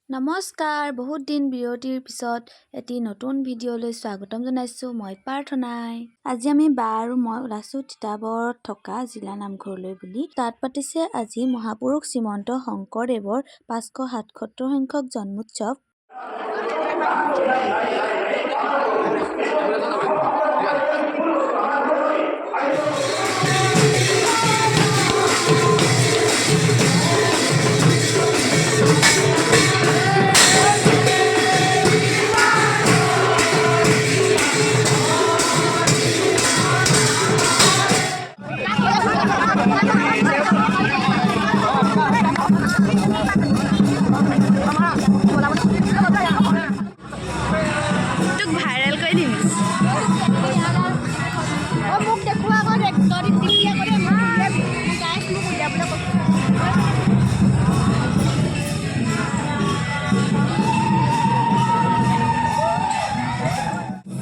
নমস্কাৰ, বহুত দিন বিৰতিৰ পিছত এটি নতুন ভিডিঅ'লৈ স্বাগতম জনাইছোঁ। মই প্ৰাৰ্থনাই। আজি আমি বা আৰু মই ওলাইছোঁ তিতাবৰত থকা জিলা নামঘৰলৈ বুলি। তাত পাতিছে আজি মহাপুৰুষ শ্ৰীমন্ত শংকৰদেৱৰ 577 সংখ্যক জন্মোৎসৱ। তোক ভাইৰেল কৰি দিম। অ, মোক দেখুওৱা আকৌ, তই দিবি আকৌ দেই। মোক উলিয়াবি গাইছ, মোক উলিয়াবলৈ কৈছোঁ।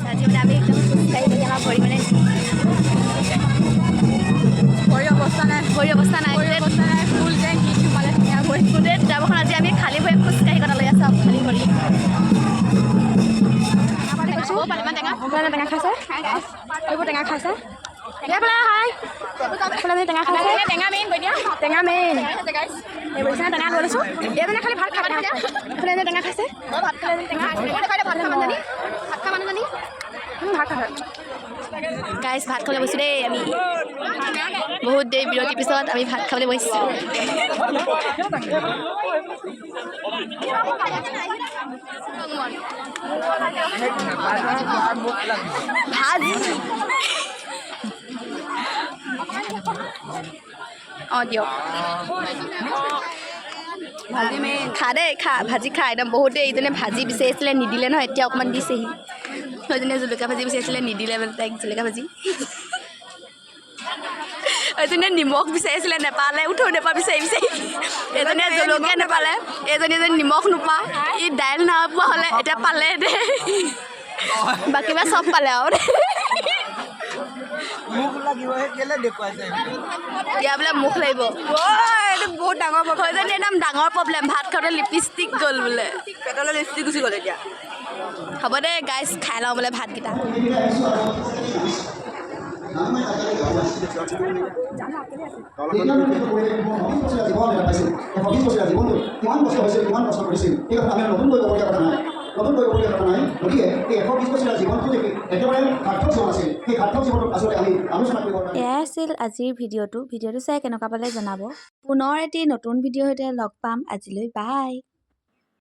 আজি মানে আমি একদম খোজকাঢ়ি কাঢ়ি আমাৰ ভৰি মানে ভৰি অৱস্থা নাই। ভৰি অৱস্থা নাই। ভৰি অৱস্থা নাই, ফুল টেংক কি সোমালে ধুনীয়া ভৰি। গোটেই তিতাবৰখন আজি আমি খালী ভৰি খোজকাঢ়ি কটালৈ আছোঁ, খালী ভৰি। এইফালে টেঙা খাইছে, এইবোৰ টেঙা খাইছে। এইফালে হাই, এইফালে আমি টেঙা খাইছে। টেঙা মেইন কৈ দিয়া। টেঙা মেইন এইবোৰ নিচিনা। টেঙা লৈ লৈছোঁ। এইজনে খালি ভাত খাই। এইফালে এজনে টেঙা খাইছে। ভাত খাই, টেঙা ভাত খা মানুহজনী, ভাত খা মানুহজনী। ভাত খাইছে। গাইজ, ভাত খাবলৈ বহিছোঁ দেই আমি। বহুত দেৰি বিৰতিৰ পিছত আমি ভাত খাবলৈ বহিছোঁ। ভাজি অঁ দিয়ক। ভাজি মেইন। খা দেই, খা, ভাজি খা একদম। বহুত দেৰি ইজনে ভাজি বিচাৰিছিলে, নিদিলে নহয়, এতিয়া অকণমান দিছেহি। সেইজনে জলকীয়া ভাজি বিচাৰিছিলে, নিদিলে বোলে তাইক জলকীয়া ভাজি। এজনীয়ে নিমখ বিচাৰিছিলে, নেপালে, উঠো নেপা বিচাৰি বিচাৰি। এজনীয়ে জলকীয়া নেপালে, এজনী এজনী নিমখ নোপোৱা। ই দাইল নাপোৱা হ'লে এতিয়া পালে দে, বাকী বা চব পালে আৰু। মুখ লাগিব, সেই কেলে দেখুৱাইছে? এতিয়া বোলে মুখ লাগিব। এইটো বহুত ডাঙৰ। সেইজনী একদম ডাঙৰ প্ৰব্লেম, ভাত খাওঁতে লিপষ্টিক গ'ল বোলে। পেটলৈ লিপষ্টিক গুচি গ'ল এতিয়া। হ'ব দে গাইজ, খাই লওঁ বোলে ভাতকেইটা। জীৱন এটা পাইছিল, 120 বছৰীয়া জীৱনটো কিমান কষ্ট হৈছিল, কিমান কষ্ট কৰিছিল, সেই কথা আমি নতুনকৈ ক'বলগীয়া কথা নাই, নতুনকৈ ক'বলগীয়া কথা নাই। গতিকে এই 120 বছৰীয়া জীৱনটো যে একেবাৰে সাৰ্থক জীৱন আছিল, সেই সাৰ্থক জীৱনটোক আচলতে আমি আলোচনা কৰিব। এয়াই আছিল আজিৰ ভিডিঅ'টো। ভিডিঅ'টো চাই কেনেকুৱা পালে জনাব। পুনৰ এটি নতুন ভিডিঅ'ৰ সৈতে লগ পাম। আজিলৈ বাই।